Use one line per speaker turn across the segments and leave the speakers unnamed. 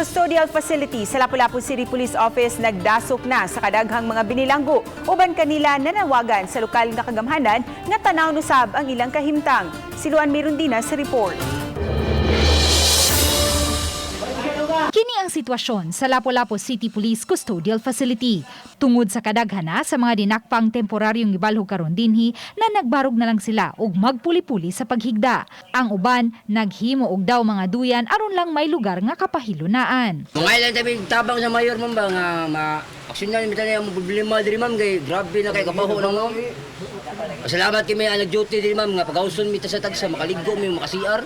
Custodial facility sa Lapu-Lapu City Police Office nagdasok na sa kadaghang mga binilanggo. Uban kanila nanawagan sa lokal nga kagamhanan nga tan-awon usab ang ilang kahimtang. Si Luan Mirundina sa report.
Kini ang sitwasyon sa Lapu-Lapu City Police Custodial Facility. Tungod sa kadaghana sa mga dinakpang temporaryong gibalhog karon dinhi na nagbarog na lang sila og magpuli-puli sa paghigda. Ang uban naghimo og daw mga duyan aron lang may lugar nga kapahilunaan.
Mga ilan tabi tabang sa mayor, ma'am, ba nga ma aksyonan mi tanan ang problema diri, ma'am, kay grabe na kay kabaho na, ma'am. Salamat kay may ang nag-duty diri, ma'am, nga pagawson mi ta sa tagsa makaliggo mi, maka CR.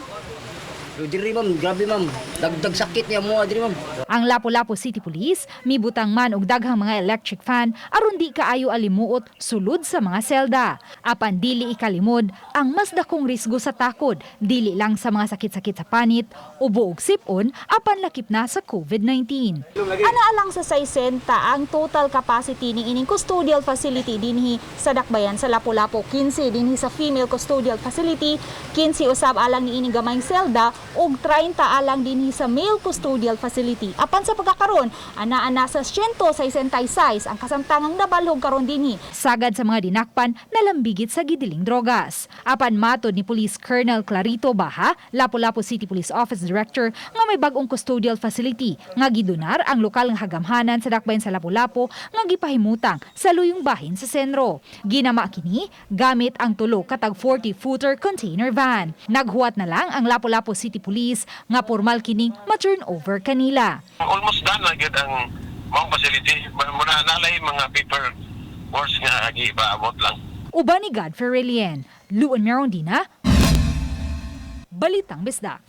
Pero diri, ma'am, grabe, ma'am, dagdag sakit niya mo diri, ma'am.
Ang Lapu-Lapu City Police mibutang man og daghang mga electric fan aron di kaayo alimuot sulod sa mga selda. Apan dili ikalimod ang mas dakong risgo sa takod, dili lang sa mga sakit-sakit sa panit, ubo ug sipon, apan lakip na sa COVID-19.
Ana lang sa 60 ang total capacity ni ining custodial facility dinhi sa Dakbayan sa Lapu-Lapu, 15 dinhi sa female custodial facility, 15 usab alang ni ining gamayng selda ug 30 alang dinhi sa male custodial facility. Apan sa pagkakaron, ana-ana sa 166 ang kasamtangang nabalhog karon dinhi.
Sagad sa mga dinakpan nalambigit sa gidiling drogas. Apan matod ni Police Colonel Clarito Baha, Lapu-Lapu City Police Office Director, nga may bag-ong custodial facility nga gidonar ang lokal nga kagamhanan sa Dakbayan sa Lapu-Lapu nga gipahimutang sa luyong bahin sa sentro. Ginama kini gamit ang tulo katag 40-footer container van. Naghuwat na lang ang Lapu-Lapu City Police nga formal kining ma-turn over kanila.
Almost done na gyud ang maong facility. Muna nalay mga paper works nga gipaabot lang.
Uban ni Godfrey Relien, Luan Merondina, Balitang Bisdak.